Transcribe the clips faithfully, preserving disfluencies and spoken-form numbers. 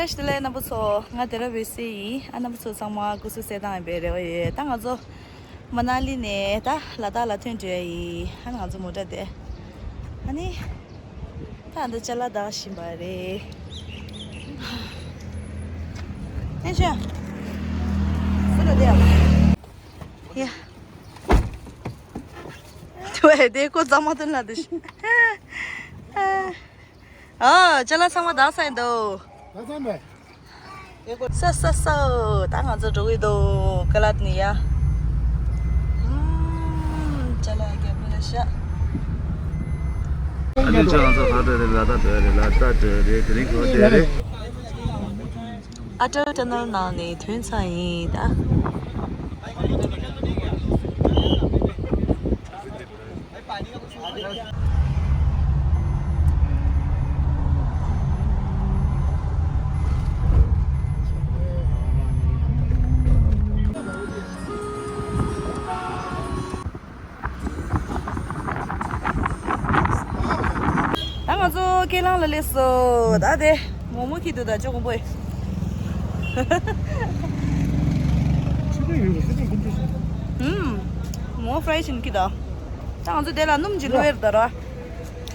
བཀྲ་ཤིས་བདེ་ལེགས་རྣམ་པ་ཚོ། ང་དེ་ར་བེ་སི་ཡིན། ཨ་རྣམ་པ་ཚོ་ཚང་མ་སྐུ་གཟུགས་གསལ་ཐང་ཡིན་པའི་རེ་བ་ཡོད། ད་ང་ཚོ་མ་ན་ལི་ནས་ད་ལ་དྭགས་ལ་ཐོན་འགྲོ་ཡ་ཡིན། ཨ་ང་ཚོ་མོ་ཊ་དེ། ཨ་ནི། ད་འདི་ཅ་ལག་བདག་བཞིན་པ་རེད། ཨེ་ཤ། སུ་ལ་དེ་ཡ། ཡ། དེ་བས་དེ་ཁོ་གཙང་མ་སྟོན་ལ་དེ་ཤི། ཨ། ཨ། ཅ་ལག་ཚང་མ་བདག་ས་ཡིན་འདུག་ད་ཚང་མས། ས་ས་ས། ད་ང་ཚོ་འགྲོ་གི་འདུག་ཀ་ལ་ནི་ཡ། ཨུམ། ཅ་ལག་རྒྱ་པོ་ལ་ཤ། ཨ་ནི་ཅ་ང་ཚོ་ཧ་ཏོ་རེད། ལ་ད་ཏོ་རེད། ལ་ད་ཏོ་རེད། དེ་རིང་གོ་དེ་རེད། ཨ་ཏོ་ཊ་ནལ་ནང་ནས་ཐོན་ཚར་ཡིན་ད། ད་ང་ཚོ་ཀེ་ལང་ལ་སླེབས་སོང་། ད་དེ་མོག་མོག་ཁྱེར་འདུག་ད་ཅོ་གོང་པོས། ཧུམ། མོག་ཧྥ་རའི་བྱིན་གྱི་ད། ད་ང་ཚོ་དེ་ལ་སྣུམ་ཅིག་བླུགས་ཡས་རེད་ད་ར།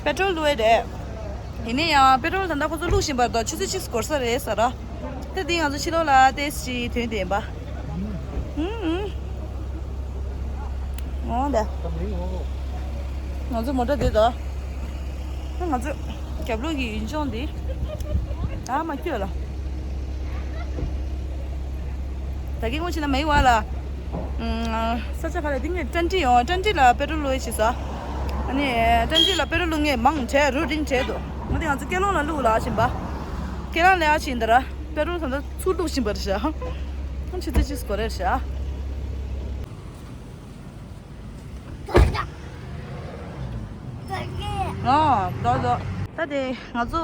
པེ་ཏྲོལ་བླུགས་ཡས་རེད། ཡིན་ན་ཡང་པེ་ཏྲོལ་ད་ལྟ་ཁོ་ཚོ་བླུགས་བཞིན་པ་རེད་ད། ཆུ་ཚོད་གཅིག་འགོར་ས་རེད་ཟེར་ར། ད་འདི་ང་ཚོ་ཕྱི་ལོགས་ལ་ཏོག་ཙམ་ཐོན་བསྡད་ཡིན་པ། ཧུམ་ཧུམ། འོ་ད། ང་ཚོ་མོ་ཊ་འདི་ད། ད་ང་ཚོ་རྒྱབ་ལོགས་ཀྱི་ཡུལ་ལྗོངས་འདི། ཨ་མ་སྐྱོད་ལ། ད་གིན་ངོ་ཆེ་ན་མེ་བ་ལ། ས་ཆ་ག་ལ་འདི་ངས་ཏན་ཏི་ཡོང་། ཏན་ཏི་ལ་པེ་ཏྲོལ་བླུགས་ཡས་བྱས་ས། ཨ་ནི་ཏན་ཏི་ལ་པེ་ཏྲོལ་བླུགས་ངས་མང་དྲགས་རུ་རིང་དྲགས་འདུག་ང་འདི་ང་ཚོ་ཀེ་ལོང་ལ་བླུགས་ལ་ཕྱིན་པ། ཀེ་ལོང་ལ་ཨ་ཕྱིན་ད་ར། པེ་ཏྲོལ་ད་ལྟ་ཚུར་བླུགས་བཞིན་པ་རེད་ཤག་ཆུ་ཚོད་གཅིག་འགོར་རེད་ཤག་ཨ་ལོ་ལོ། ད་དེ་ང་ཚོ་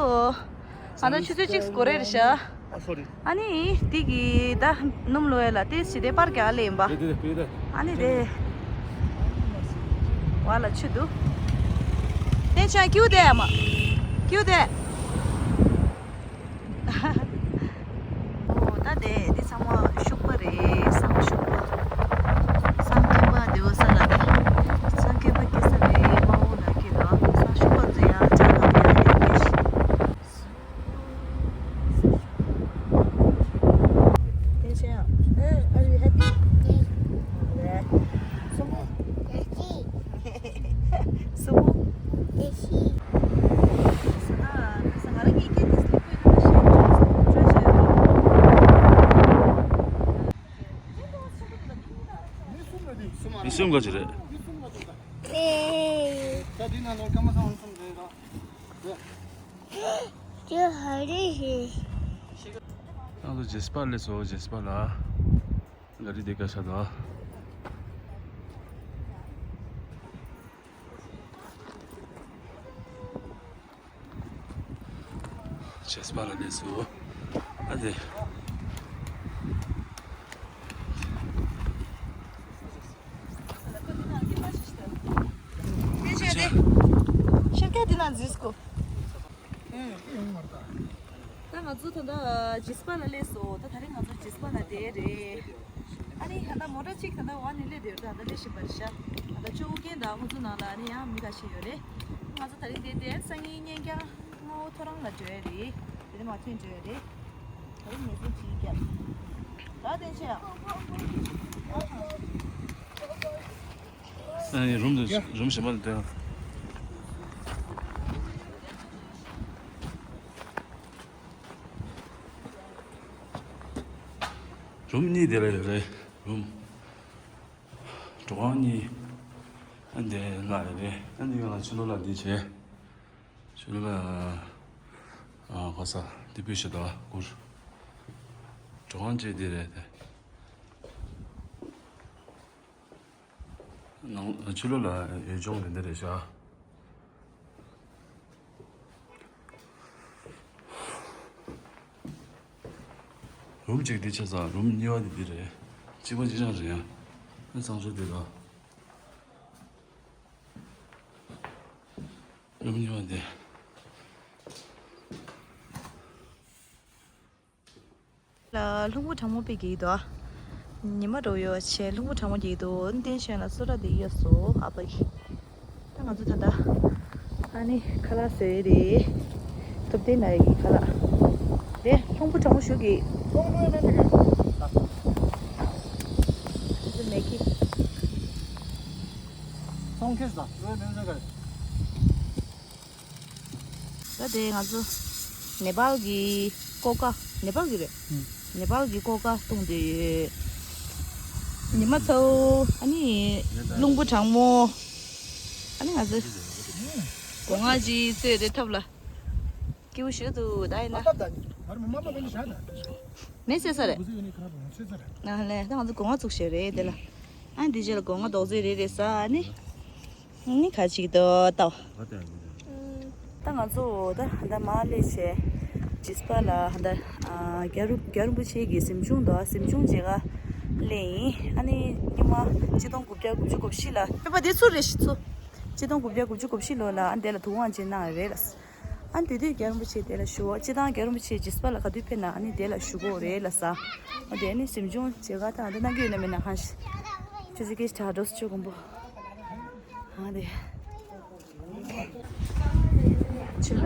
ཨ་ད་ཆུ་ཚོད་གཅིག་འགོར་རེད་ཤག་ཨ་སོ་རི། ཨ་ནི་དེ་གི་ད་སྣུམ་བླུགས་ཡས་ལ་ཏོག་ཙམ་དེ་པར་གྱི་ཨ་ལེ་ཡིན་པ། དེ་དེ་དེ་དེ། ཨ་ནི་དེ། བ་ལ་ཆུ་འདུག་དེ་ཆ་ཀིའུ་དེ་ཨ་མ། ཀིའུ་དེ། ཨོ་ད་དེ་འདི་ཚང་མ་ཤུག་པ་རེད། སང་ཤུག་པ། སང་ཁེ་པ་དེ་འོ་ས་ལ་དེ། སང་ཁེ་པ་སྐྱེ་ས་རེད། དམར་པོ་ལ་སྐྱེ་ལ་སང་ཤུག་པ་ཚོ་ཡང་ཅག་ལ་དེ་ཡང་སྐྱེ་ཤི། Hey, are you happy? Yeah. Sumo. Sumo. མི་གསུམ་ག་ཅི་རེད། ང་ཚོ་ཇེ་སི་པ་སླེབས་སོང་། ཇེ་སི་པ་ལ། ག་རི་དེ་ག་ཤ་དང་། ཇེ་སི་པ་ལ་སླེབས་སོང་། ཨ་དེ། ད་ང་ཚོ་ད་ལྟ་ཇེ་སི་པ་ལ་སླེབས་སོང་། ད་དེ་རིང་ང་ཚོ་ཇེ་སི་པ་ལ་བསྡད་རེད། ཨ་ནི་ད་ལྟ་མོ་ཊ་གཅིག་ད་ལྟ་འོག་ནས་སླེབས་བསྡད་ཡོད་རེད། ད་ལྟ་སླེབས་བཞིན་པ་རེད་ཤག་ད་ལྟ་ཅོ་ཀེན་དང་ཁོང་ཚོ་ནང་ལ་ཨ་ནི་ཡང་མི་ཁ་ཤས་ཡོད་རེད། ང་ཚོ་དེ་རིང་བསྡད་དེ་སང་ཉིན་གཉིས་ཀྱང་སྔ་པོ་ཐོ་རངས་ལ་འགྲོ་ཡ་རེད། དེ་ནས་མ་ཐོན་འགྲོ་ཡ་རེད། ད་རིང་ངལ་གསོ་བྱེད་ཀྱ། ད་བསྟན་ཆེ་ཡ། ཨ་ནི་རུམ་དུ་རུམ་གཞན་པ་དུ་སྟོན། རུམ་གཉིས་དེ་ལ་ཡོད་རེད། རུམ། གྲོགས་ཁང་གཉིས། ཨ་འདི་ལ་ཡོད་རེད། ཨ་འདི་ཡོད་ལ་ཕྱི་ལོགས་ལ་འདི་བྱས། ཕྱི་ལོགས་ལ་ཨ་ག་ས་འདི་པུས་ཤ་དང་གུར། གྲོགས་ཁང་བཅས་འདི་རེད་དེ། ནང་ཕྱི་ལོགས་ལ་ཡུལ་ལྗོངས་རེད་འདི་རེད་ཤག་རུམ་གཅིག་འདི་ཆ་ཚང་། རུམ་གཉིས་པ་འདི་འདི་རེད། གཅིག་པ་གཅིག་རྐྱང་རེད་ཡ། ཨ་གཙང་ཆུ་འདི་དང་། རུམ་གཉིས་པ་འདི། ལྷུང་པོ་གྲང་མོ་དཔེ་རྒྱག་གི་འདུག་ཉི་མ་འགྲོ་ཡོད་ཆེ་ལྷུང་པོ་གྲང་མོ་རྒྱག་གི་འདུག་བསྟན་ཆེན་ལ་སོ་ར་དེ་ཡོད་སོ་ཨ་ཕ་གི། ད་ང་ཚོ་ད་ལྟ་ཨ་ནི་ཁ་ལག་བཟོ་ཡི་རེད། ཐུབ་བསྟན་ལགས་ཀྱི་ཁ་ལག་རེད། ལྷུང་པོ་གྲང་མོ་ཞུ་གི། ཨ་ཙི་མེད་གི། ད་དེ་ང་ཚོ་ནེ་པཱལ་གྱི་ཀོ་ཀ་ནེ་པཱལ་གྱི་རེད། ནེ་པཱལ་གྱི་ཀོ་ཀ་བཏུང་བསྡད་ཡོད། ཉི་མ་ཚ་བོ་ཨ་ནི་རླུང་བུ་གྲང་མོ། ཨ་ནི་ང་ཚོ་སྒོ་ང་ཅིག་བཙོས་ཏེ་ཐབ་ལ་སྐྱིད་པོ་ཞིག་འདུག་ད་ཡིན་ན་མེ་བསད་ས་རེད། ཨ་ལས་ད་ང་ཚོ་སྒོ་ང་བཙུགས་བཞག་རེད་དེ་ལ། ཨ་ནི་དེ་རྗེས་ལ་སྒོ་ང་རྡོག་རྫིས་རེ་རེ་ཟ་ཨ་ནི། ནི་ཁ་ཅིག་ཏུ་ལྟ་བ། ད་ང་ཚོ་ད་ད་མ་སླེབས་བྱས། ཇིས་པ་ལ་ད་རྒྱལ་རུ་རྒྱལ་རིན་པོ་ཆེ་གི་གཟིམ་ཆུང་དང་གཟིམ་ཆུང་མཇལ་ཁ་སླེབས་ཡིན། ཨ་ནི་ཉི་མ་ཆིག་སྟོང་དགུ་བརྒྱ་དགུ་བཅུ་གོ་བཞི་ལ་ཕེབས་པ་དེ་ཚོ་རེད་ཤི་ཚོ། ཆིག་སྟོང་དགུ་བརྒྱ་དགུ་བཅུ་གོ་བཞི་ལོ་ལ་ཨ་འདི་ལ་དུ་དབང་ཅན་གནང་རེད་ལ། ཨ་དེ་དུས་རྒྱལ་རིན་པོ་ཆེ་དེ་ལ་ཞུ་བ་སྤྱི་བཏང་རྒྱལ་རིན་པོ་ཆེ་ཇིས་པ་ལ་ག་དུས་ཕེབས་ན་ཨ་ནི་དེ་ལ་ཞུ་གོ་རེད་ལ་ས། ཨ་དེ་ནི་གཟིམ་ཆུང་མཇལ་ཁ་དང་འདི་གནང་གི་ཡོད་ན་མེད་ན་ཧ་ཤི། ཁྱོད་ཚོ་སྐད་ཆ་གྲགས་འགྲོ་སུ་ཆོས་ཀོན་པོ། ཨ་དེ། ཆུ་ལ།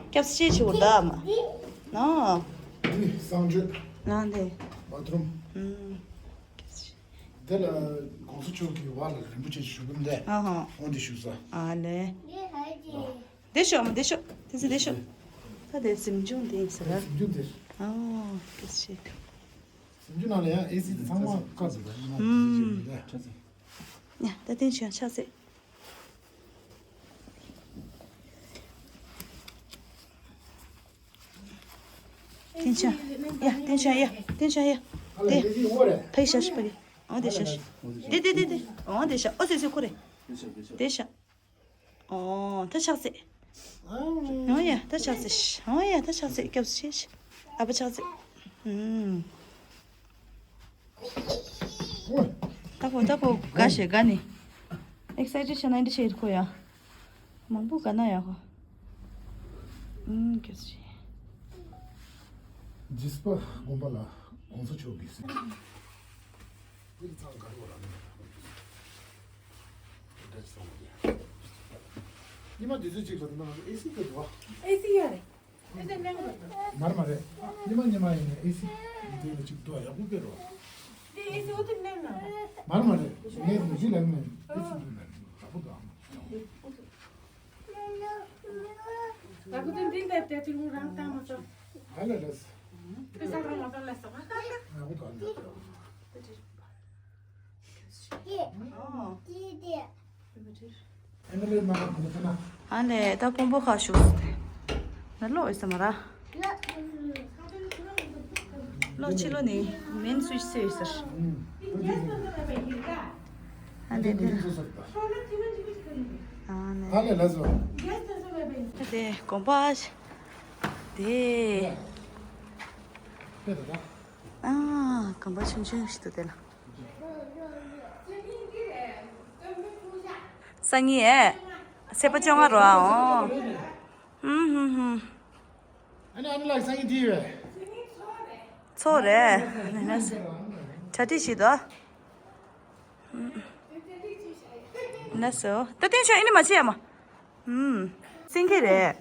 སྐྱབས་སུ་མཆི་ཞུ་ད་མ། ནོ། འདི་གསང་སྤྱོད། ན་དེ། བ་ཐུམ། ཨུམ། སྐྱབས་སུ་མཆི། དེ་ལ་གོང་ས་མཆོག་གི་བ་ལ་རིན་པོ་ཆེ་བཞུགས་གི་འདུག་ཨ་ཧོ། འོ་འདི་བཞུགས་ས། ཨ་ལེ། བདེ་ཤོག་མ་བདེ་ཤོག་དེ་ཚོ་བདེ་ཤོག་ད་དེ་གཟིམ་ཆུང་དེ་ཡིན་ས་ར། གཟིམ་ཆུང་དེ། ཨོ། སྐྱབས་སུ་མཆི། སེམས་ཅན་ནང་ལ་ཡང་ཨེ་སི་དེ་ཚང་མ་བཀག་ཟེར་བ་ཡིན་ན་ཧུམ། ཡ་ད་ཐེངས་ཆ་ཆ་ཟེ། ཐེངས་ཆ། ཡ་ཐེངས་ཆ་ཡ་ཐེངས་ཆ་ཡ། དེ། ཕའི་ཤ་ཤི་པ་གི། ཨོ་དེ་ཤ་ཤི། དེ་དེ་དེ་དེ། ཨོ་དེ་ཤ་ཨོ་སེ་སེ་ཁོ་རེ། དེ་ཤ། ཨོ་ད་ཆགས་སེ། ཨོ་ཡ་ད་ཆགས་སེ། ཨོ་ཡ་ད་ཆགས་སེ་སྐྱབས་སུ་མཆི། ཨ་ཕ་ཆགས་སེ། ཨུམ། ད་པོ་ད་པོ་དགའ་ཞེ་དགའ་ནི། ཨེག་སའི་ཊེཌ་ཆེ་ན་འདི་ཆེ་ཁོ་ཡ། མང་པོ་དགའ་ན་ཡ་ཧོ། ཨུམ་སྐྱབས་སུ་མཆི། ཇིས་པ་དགོན་པ་ལ་གོང་ས་མཆོག་གིས། ཉི་མ་དུས་ཚོད་གཅིག་ལ་ང་ཚོ་ཨེ་སི་སྐད་འདུག་ཨ། ཨེ་སི་ཡོད་རེད། ཨེ་སི་གནང་དགོས་འདུག་མར་མ་རེད། ཉི་མ་ཉི་མ་ཡིན་ནའི་ཨེ་སི་འདི་ལ་གཅིག་འདུག་ཡག་པོ་སྐད་རོ། འདི་ཨེ་སི་འོ་དེ་གནང་ན། མར་མ་རེད། ངས་མི་ཤི་ལབ་ནས་ཨེ་སི་འདུག་ལབ་ནས་ཡག་པོ་འདུག་ཨ། ད་ཁུ་ཚོ་འདི་འདྲ་དེ་དུས་རང་བཏང་མ་སོང་། ཧ་ལས་ལས། དེ་ས་རང་མ་སོང་ལས་སོང་། ཡག་པོ་འདུག་ཨ། ཨ་ལས་ད་ཀོང་པོ་ཁ་ཞུགས་སུ་དེ་ན་ལོག་ཡོད་ས་མ་ར། ལོག་ཕྱི་ལོག་ནས་མེན་སུའི་སེ་ཡོད་ས། ཨ་ལས་དེ་ཨ་ལས་ལ་སོ། དེ་ཀོང་པོ་དེ་ཨ་ཀོང་པོ་ཆུང་ཆུང་ཞིག་ཏུ་དེ་ལ། སང་ཉིན་ཨེ། ཚེས་པ་བཅོ་ལྔ་རོ་ཨ་འོང་། ཧུམ་ཧུམ་ཧུམ། ཨ་ནི་ཨ་ནི་ལགས་སང་ཉིན་དེ་ཡོད། ཚོགས་རེད། གྲ་སྒྲིག་བྱེད་དོ། ན་སོ། ད་ཐེངས་ཤོག་ཨེ་ནི་མ་བྱེད་ཡ་མ། ཧུམ། སེང་གེ་རེད།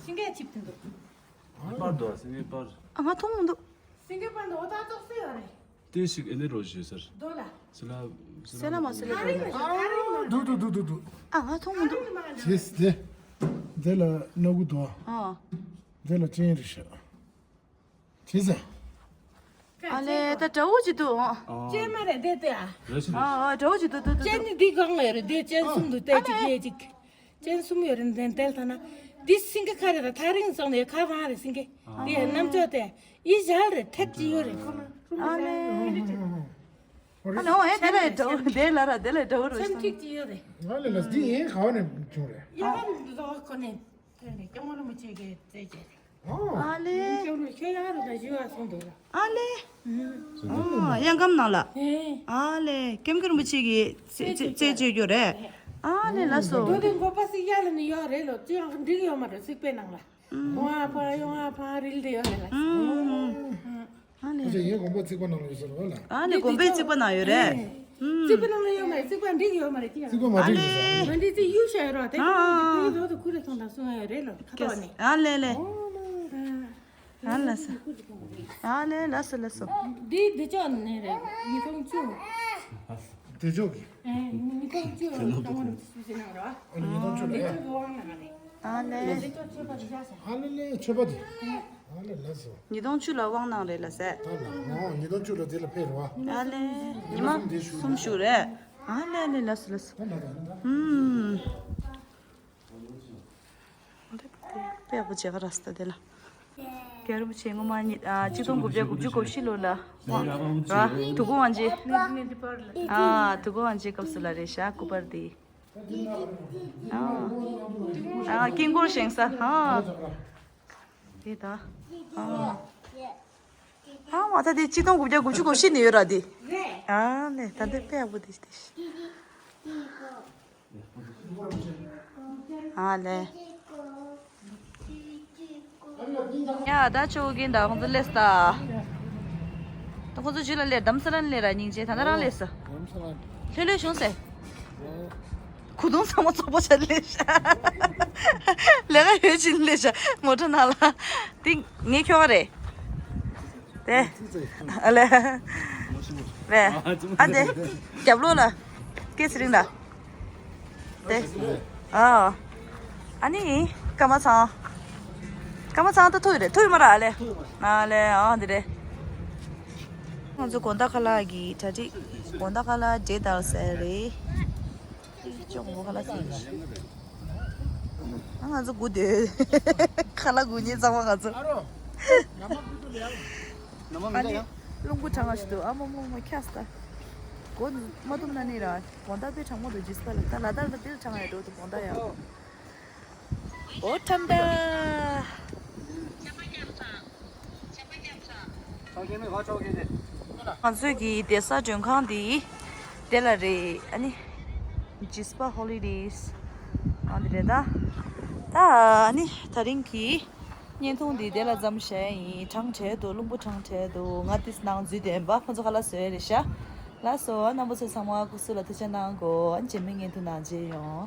སེང་གེ་ཅིག་དེ་འདུག་པར་འདུག་སེང་གེ་པར། ཨ་ང་མཐོང་མི་འདུག་སེང་གེ་པར་འདུག་འོ་ད་ཙོག་སེ་ཡོད་རེད། དེ་ཞིག་ཨེ་ནི་རོ་ཞུ་ཟེར། རྡོ་ལ། སེ་ལ། སེ་ལ་མ་སེ་ལ་རྡོ་ལ། ཨ་འདུག་འདུག་འདུག་འདུག་འདུག་ཨ་ང་མཐོང་མི་འདུག་ཅེས་དེ། དེ་ལ་སྣ་དགུ་འདུག་ཨ། དེ་ལ་སྤྱན་རེ་ཤག་ཅེས་ཟེར། ཨ་ལེ་ད་དགྲ་བོ་ཅིག་འདུག་ཨ། སྤྱན་མ་རེད་དེ་དེ་ཨ། རེ་ཞིག་ཨ་ཨ་དགྲ་བོ་ཅིག་འདུག་འདུག་འདུག་སྤྱན་ནི་འདི་གང་ལ་ཡོད་རེད་དེ་སྤྱན་གསུམ་འདུག་དེ་ཅིག་དེ་ཅིག་སྤྱན་གསུམ་ཡོད་རེད་འདི་དེ་ལ་ཐ་ན། འདི་སེང་གེ་ཁ་རེད་ད་ཐག་རིང་སོང་ནས་ཁ་རང་རེད་སེང་གེ། འདི་ཡང་རྣམ་ཅོག་དེ། ཡི་ཞལ་རེ་ཐེབས་ཀྱི་ཡོད་རེད་ཁོ་ན། ཨ་ལེ། ཨ་ལེ་འོ་ཨེ་དེ་ལས་འདྲ་བོ་དེ་ལ་ར་དེ་ལས་འདྲ་བོ་རེད་སེམས་ཐིག་ཅི་ཡོད་རེད། ང་ལས་ལ་འདི་ཡིན་ག་བ་ནས་བྱུང་རེད། ཡང་འདི་ཚོ་ཁོ་ནས་ཐོན་རེད་སྐྱོ་མོ་རིན་པོ་ཆེ་གི་རྩེད་ཀྱི་རེད། ཨ་ལེ། སྐྱོ་མོ་ཁྱོད་ཡང་རུ་ད་ཞུ་བ་སོང་འདུག་ར། ཨ་ལེ། ཨ་གཡང་སྐམ་ནང་ལ། ཨ་ལེ་སྐྱབས་མགོན་རིན་པོ་ཆེ་གི་རྩེད་རྩེད་རྩེད་བྱེད་རྒྱུ་རེད། ཨ་ལས་ལགས་སོ། དོ་དེ་མགོ་པ་སི་ཡ་ལ་ནི་ཡོད་རེད་ལོ། ཅི་ཡང་འགྲིག་ཡོད་མ་རེད། རྩིག་པའི་ནང་ལ། ཨུམ། ཡོང་ཨ་ཕ་ཡོང་ཨ་ཕ་རིལ་དེ་ཡོད་རེད་ལགས་སོ། ཨུམ། ཨ་ཨ་ལས། ཅི་ཡིན་མགོ་པ་རྩིག་པ་ནང་ལ་ཡོད་ཟེར་བ་ལ། ཨ་ལས་དགོན་པའི་རྩིག་པ་ནང་ཡོད་རེད། ཨུམ། རྩིག་པ་ནང་ལ་ཡོད་མ་རེད། རྩིག་པ་འགྲིག་ཡོད་མ་རེད། ཅི་ཡང་། རྩིག་པ་མ་འགྲིག་ཨ་ལས། ཟེར། ང་འདི་རྩིག་གཡུག་བཞག་ཡོད་རོགས་དེ། ཨ་ཨ། དེ་ཡིན་ཐོག་ཏུ་ཁུ་རེ་ཐོང་དང་སོང་ཡོད་རེད་ལོ། ཁ་ཐོག་ནས། ཨ་ལས་ལས། ཨ། ཨ་ལགས་སོ། ཨ་ལས་ལགས་སོ་ལགས་སོ། འདི་འདི་ཅོག་ནས་རེད། ཉིས་སྟོང་བཅུ། འདི་ཅོག་གི། ཨེ། ཉིས་སྟོང་བཅུ་དང་པོ་ནས་སུ་ཟིན་ནང་རེད་བ། ཨ། ཉིས་སྟོང་བཅུ་ལ། འདི་ཅོག་གི་དབང་ནང་རེད། ཨ་ལས། འདི་ཅོག་ཆོས་པ་འདི་བཞག་སོང་། ཨ་ལས་ལས་ཆོས་པ་འདི། ཨ་ལས་ལགས་སོ། ཉིས་སྟོང་བཅུ་ལ་དབང་གནང་རེད་ལགས་སེ། ད་ལ་ཨོ་ཉིས་སྟོང་བཅུ་ལ་དེ་ལ་ཕེབས་རེད་བ། ཨ་ལས། ཉི་མ་གསུམ་བཞུགས་རེད། ཨ་ལས་ལས་ལགས་སོ་ལགས་སོ། ད་ལ་ད་ལ་ད། ཨུམ། དཔེ་ཡག་པོ་མཇལ་ཁ་རག་སོང་ད་དེ་ལ། རྒྱལ་བ་རིན་པོ་ཆེ་སྔོན་མ་ཉིས་ཨ་གཅིག་སྟོང་དགུ་བརྒྱ་དགུ་བཅུ་གོ་བཞི་ལོ་ལ་དབང་ར་དུ་ཀོ་ཝང་ཇི། ཨ་དུ་ཀོ་ཝང་ཇི་སྐབས་སུ་ལ་རེད་ཤག་སྐུ་པར་དེ། ཨ་ཨ་དཀྱིལ་འཁོར་བཞེངས་ས། ཨ་དེ་ད། ཨ་ཨ་ད་དེ་གཅིག་སྟོང་དགུ་བརྒྱ་དགུ་བཅུ་གོ་བཞི་ནས་ཡོད་ར་དེ། ཨ་ལས་ད་དེ་དཔེ་ཡག་པོ་དེ་དེ། ཨ་ལས། ཡ་ད་ཆོས་རྒན་ད་ཁོང་ཚོ་སླེབས་ད། ད་ཁོང་ཚོ་ཇུ་ལ་སླེབས། དྷ་རམ་ས་ལ་ནས་སླེབས་ར། སྙིང་རྗེ། ད་ནི་རང་སླེབས་སོ། ལྷོད་ལྷོད་བྱུང་ཟེར། གོས་ཐུང་ཚང་མ་ཚོགས་པ་ཆ་སླེབས་ཤག་ལས་ཀ་ཡོད་ཅིག་སླེབས་ཤག་མོ་ཊ་ནང་ལ། དེ་ངའི་ཁྱོ་ག་རེད། དེ། ཨ་ལས། རེད། ཨ་དེ། རྒྱབ་ལོགས་ལ། སྐད་ཚེ་རིང་ལ། དེ། ཨ། ཨ་ནི། ཀརྨ་ཚང་། ཀརྨ་ཚང་ད་ཐུག་ཡོད་རེད། ཐུག་ཡོད་མ་རེད། ཨ་ལས། ཨ་ལས། ཨ་འདི་རེད། ང་ཚོ་དགོང་དག་ཁ་ལག་གི་གྲ་སྒྲིག་དགོང་དག་ཁ་ལག་འབྲས་དང་ཟས་རེད། ཅོག་མོ་ཁ་ལག་ཟས། ཨ་ང་ཚོ་སྒུག་བསྡད། ཁ་ལག་སྒུག་མཁན་ཚང་མ་ང་ཚོ། ཨ་ནི། རླུང་བུ་གྲང་ང་ཞིག་འདུག་ཨ་མ་མ་མ་ཁྱག་སྟ། སྒོ་མ་བཏུམ་ན་ནི་ར། དགོང་དག་དཔེ་གྲང་མོ་འདུག་ཇི་སི་པ་ལ། ད་ལ་དྭགས་ལ་དཔེ་གྲང་ཡ་འགྲོ་འདུག་དགོང་དག་ཡ། ཨོ་ཁྲམ་ད། ང་ཚོས་ཀྱི་བསྡད་ས་མགྲོན་ཁང་འདི་དེ་ལ་རེད། ཨ་ནི་ཇི་སི་པ་ཧོ་ལི་ཌེ་སི་ནང་འདི་རེད་ད། ད་ཨ་ནི་ད་རིང་གི་བརྙན་ཐུང་འདི་དེ་ལ་མཚམས་བཞག་ཡིན། གྲང་བྲལ་འདུག་རླུང་བུ་གྲང་བྲལ་འདུག་ང་ཏིས་ནང་འཛུལ་བསྡད་པ། ཁོ་ཚོ་ཁ་ལག་བཟོས་རེད་ཤག་ལགས་སོ། རྣམ་པ་ཚོ་ཚང་མ་སྐུ་གཟུགས་ལ་ཐུགས་ཆེ་གནང་གོ་ཨ་ནི་རྗེས་མའི་བརྙན་ཐུང་ནང་མཇལ་ཡོང་།